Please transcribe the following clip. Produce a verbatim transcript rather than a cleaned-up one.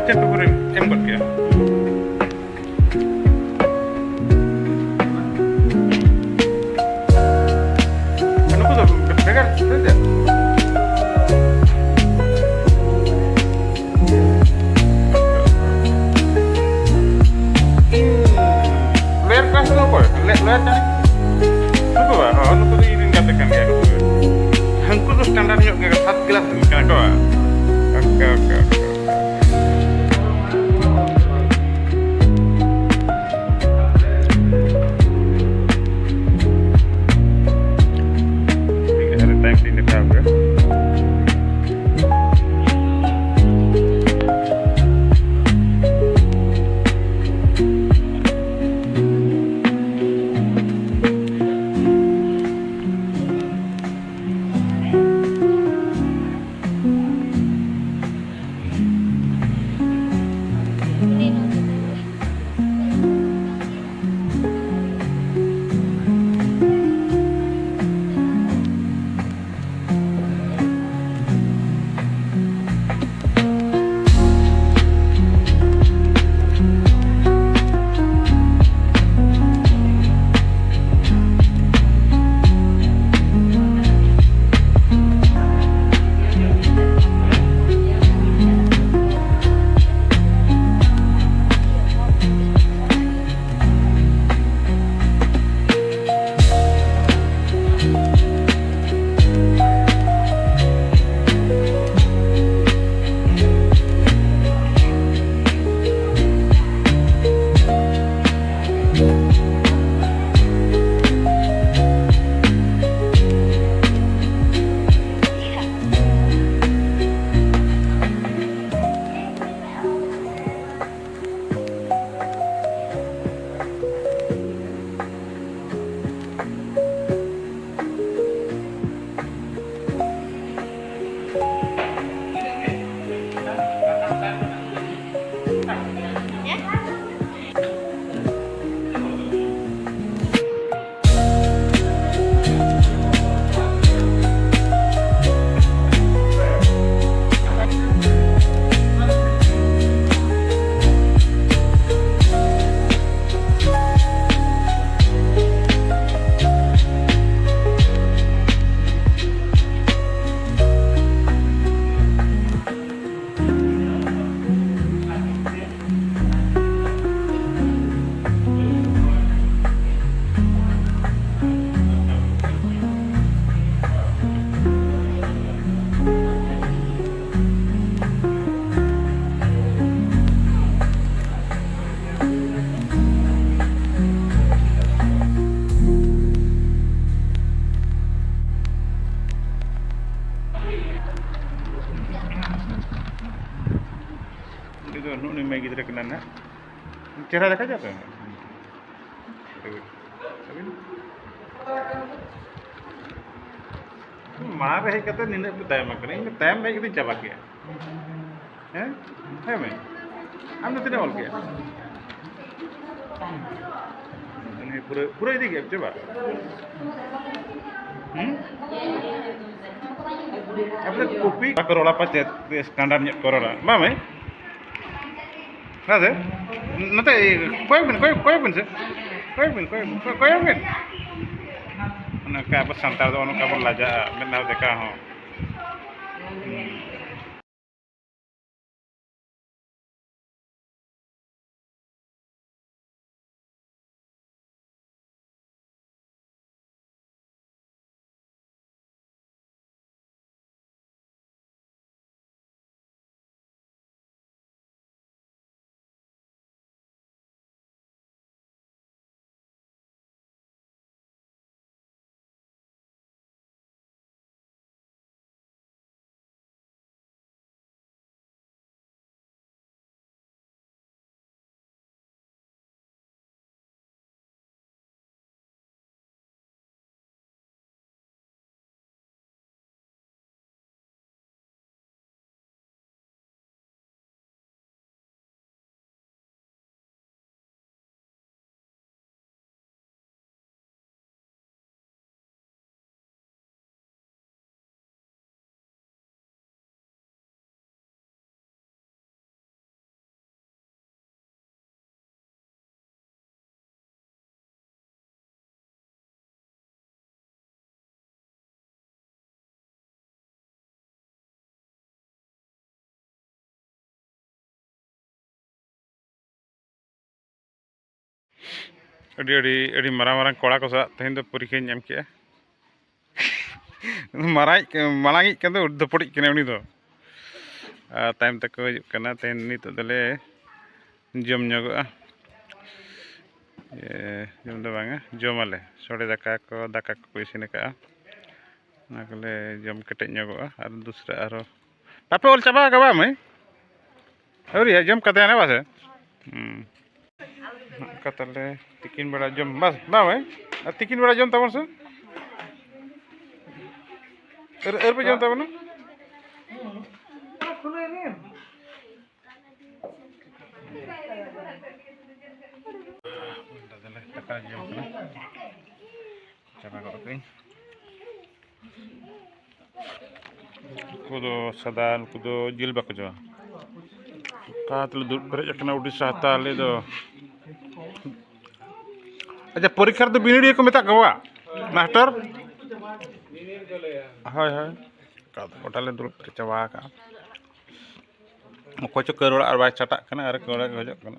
ᱪᱮᱫ ᱠᱚ ᱠᱚᱨᱮ ᱮᱢ ᱜᱚᱫ ᱠᱮᱜᱼᱟ? ᱱᱩᱠᱩ ᱫᱚ ᱵᱷᱮᱜᱟᱨ ᱥᱮ ᱪᱮᱫ? ᱤᱧ ᱞᱚᱭᱟᱨ ᱠᱞᱟᱥ ᱫᱚ ᱚᱠᱚᱭ? ᱞᱚᱭᱟᱨ ᱠᱟᱱᱟᱭ? ᱱᱩᱠᱩ ᱵᱟ? ᱦᱚᱸ, ᱱᱩᱠᱩ ᱫᱚ ᱤᱧ ᱨᱮᱱ ᱜᱟᱛᱮ ᱠᱟᱱ ᱜᱮᱭᱟ ᱠᱚ᱾ ᱦᱟᱹᱱᱠᱩ ᱫᱚ ᱥᱴᱮᱱᱰᱟᱨᱰ ᱧᱚᱜ ᱜᱮᱭᱟ, ᱯᱷᱟᱥᱴ ᱠᱞᱟᱥ ᱨᱮᱱ ᱠᱟᱱᱟ ᱠᱚ᱾ Okay, okay, okay. ᱴᱷᱤᱠ ᱜᱮᱭᱟ, ᱟᱨ ᱴᱟᱭᱤᱢ ᱞᱤᱧ ᱫᱮᱠᱷᱟᱣ ᱯᱮᱭᱟ᱾ ᱱᱩᱭ ᱫᱚ ᱱᱩᱜᱼᱩ ᱱᱩᱭ ᱢᱟᱹᱭ ᱜᱤᱫᱽᱨᱟᱹ ᱠᱟᱱᱟ ᱱᱟᱦᱟᱜ᱾ ᱪᱮᱦᱨᱟ ᱫᱮᱠᱷᱟ ᱡᱟᱭ ᱛᱚ? ᱢᱟᱲᱟᱝ ᱨᱮ ᱦᱮᱡ ᱠᱟᱛᱮ ᱱᱤᱱᱟᱹᱜ ᱯᱮ ᱛᱟᱭᱚᱢ ᱟᱠᱟᱱᱟ, ᱤᱧ ᱫᱚ ᱛᱟᱭᱚᱢ ᱨᱮ ᱦᱮᱡ ᱠᱟᱛᱮᱧ ᱪᱟᱵᱟ ᱠᱮᱜᱼᱟ᱾ ᱦᱮᱸ? ᱦᱮᱸ ᱢᱟᱹᱭ? ᱟᱢ ᱫᱚ ᱛᱤᱱᱟᱹᱜ ᱚᱞ ᱠᱮᱜᱼᱟ? ᱩᱱᱤ ᱯᱩᱨᱟᱹ, ᱯᱩᱨᱟᱹ ᱤᱫᱤ ᱠᱮᱜᱼᱟ ᱪᱮ ᱵᱟᱝ? ᱦᱩᱸ? ᱟᱯᱮ ᱠᱚᱯᱤ ᱵᱟᱠᱚ ᱨᱚᱲᱟ ᱯᱟᱪᱮᱫ, standard ᱧᱚᱜ ᱠᱚ ᱨᱚᱲᱟ᱾ ᱵᱟᱝ ᱢᱟᱹᱭ? ᱦᱮᱸ ᱥᱮ? ᱱᱚᱛᱮ ᱠᱚᱭᱚᱜ ᱵᱤᱱ, ᱠᱚᱭᱚᱜ, ᱠᱚᱭᱚᱜ ᱵᱤᱱ ᱥᱮ᱾ ᱠᱚᱭᱚᱜ ᱵᱤᱱ, ᱠᱚᱭᱚᱜ ᱵᱤᱱ, ᱠᱚᱭᱚᱜ ᱵᱤᱱ᱾ ᱚᱱᱮ ᱚᱱᱠᱟ ᱟᱵᱚ ᱥᱟᱱᱛᱟᱲ ᱫᱚ ᱚᱱᱮ ᱚᱱᱠᱟ ᱵᱚᱱ ᱞᱟᱡᱟᱜᱼᱟ ᱢᱮᱫ ᱦᱟᱸᱥ ᱫᱮᱠᱷᱟᱣ ᱦᱚᱸ᱾ ᱟᱹᱰᱤ, ᱟᱹᱰᱤ, ᱟᱹᱰᱤ ᱢᱟᱨᱟᱝ ᱢᱟᱨᱟᱝ ᱠᱚᱲᱟ ᱠᱚ ᱥᱟᱞᱟᱜ ᱛᱮᱦᱮᱧ ᱫᱚ ᱯᱚᱨᱤᱠᱠᱷᱟᱧ ᱮᱢ ᱠᱮᱜᱼᱟ᱾ ᱢᱟᱨᱟᱝᱤᱡ, ᱢᱟᱲᱟᱝᱤᱡ ᱠᱟᱱ ᱫᱚ ᱫᱷᱚᱯᱚᱲᱤᱡ ᱠᱟᱱᱟᱭ ᱩᱱᱤ ᱫᱚ᱾ ᱟᱨ ᱛᱟᱭᱚᱢ ᱛᱮᱠᱚ ᱦᱤᱡᱩᱜ ᱠᱟᱱᱟ᱾ ᱛᱮᱦᱮᱧ ᱱᱤᱛᱚᱜ ᱫᱚᱞᱮ ᱡᱚᱢ ᱧᱚᱜᱚᱜᱼᱟ᱾ ᱤᱭᱟᱹ, ᱡᱚᱢ ᱫᱚ ᱵᱟᱝᱟ, ᱡᱚᱢᱟᱞᱮ᱾ ᱥᱚᱲᱮ ᱫᱟᱠᱟ ᱠᱚ, ᱫᱟᱠᱟ ᱠᱚᱠᱚ ᱤᱥᱤᱱ ᱟᱠᱟᱫᱼᱟ᱾ ᱚᱱᱟ ᱠᱚᱞᱮ ᱡᱚᱢ ᱠᱮᱴᱮᱡ ᱧᱚᱜᱚᱜᱼᱟ᱾ ᱟᱨ ᱫᱚᱥᱨᱟ ᱟᱨᱦᱚᱸ, ᱵᱟᱯᱮ ᱚᱞ ᱪᱟᱵᱟ ᱟᱠᱟᱫᱟ ᱢᱟᱹᱭ? ᱟᱹᱣᱨᱤ ᱡᱚᱢ ᱠᱟᱛᱮ ᱦᱟᱱᱮ ᱵᱟᱥᱮ? ᱦᱩᱸ᱾ ᱚᱱᱠᱟ ᱛᱟᱦᱞᱮ ᱛᱤᱠᱤᱱ ᱵᱮᱲᱟ ᱡᱚᱢ, ᱵᱟᱥ, ᱵᱟᱝ ᱵᱷᱟᱭ? ᱟᱨ ᱛᱤᱠᱤᱱ ᱵᱮᱲᱟ ᱡᱚᱢ ᱛᱟᱵᱚᱱ ᱥᱮ? ᱟᱹᱨ, ᱟᱹᱨ ᱯᱮ ᱡᱚᱢ ᱛᱟᱵᱚᱱᱟ? ᱫᱟᱠᱟ ᱡᱚᱢ ᱠᱟᱱᱟ᱾ ᱪᱟᱵᱟ ᱜᱚᱫ ᱠᱟᱹᱧ᱾ ᱩᱱᱠᱩ ᱫᱚ ᱥᱟᱫᱟ, ᱩᱱᱠᱩ ᱫᱚ ᱡᱤᱞ ᱵᱟᱠᱚ ᱡᱚᱢᱟ᱾ ᱚᱠᱟ ᱛᱮᱞᱮ ᱫᱩᱲᱩᱵ ᱯᱮᱨᱮᱡ ᱟᱠᱟᱱᱟ ᱩᱰᱤᱥᱟ ᱦᱟᱛᱟ ᱟᱞᱮ ᱫᱚ᱾ ᱟᱪᱪᱷᱟ, ᱯᱚᱨᱤᱠᱠᱷᱟ ᱨᱮᱫᱚ ᱵᱤᱱᱤᱰ ᱜᱮᱠᱚ ᱢᱮᱛᱟᱜ ᱠᱚᱣᱟ ᱢᱟᱥᱴᱟᱨ? ᱦᱳᱭ, ᱦᱳᱭ᱾ ᱚᱠᱟ ᱫᱚ ᱜᱚᱴᱟ ᱞᱮ ᱫᱩᱲᱩᱵ ᱯᱮᱨᱮᱡ ᱪᱟᱵᱟ ᱟᱠᱟᱱᱟ᱾ ᱚᱠᱚᱭ ᱪᱚ ᱠᱟᱹᱨ ᱚᱲᱟᱜ ᱨᱮ ᱵᱟᱭ ᱪᱷᱟᱴᱟᱜ ᱠᱟᱱᱟ, ᱟᱨ ᱠᱟᱹᱨ ᱚᱲᱟᱜ ᱜᱮ ᱠᱷᱚᱡᱚᱜ ᱠᱟᱱᱟ᱾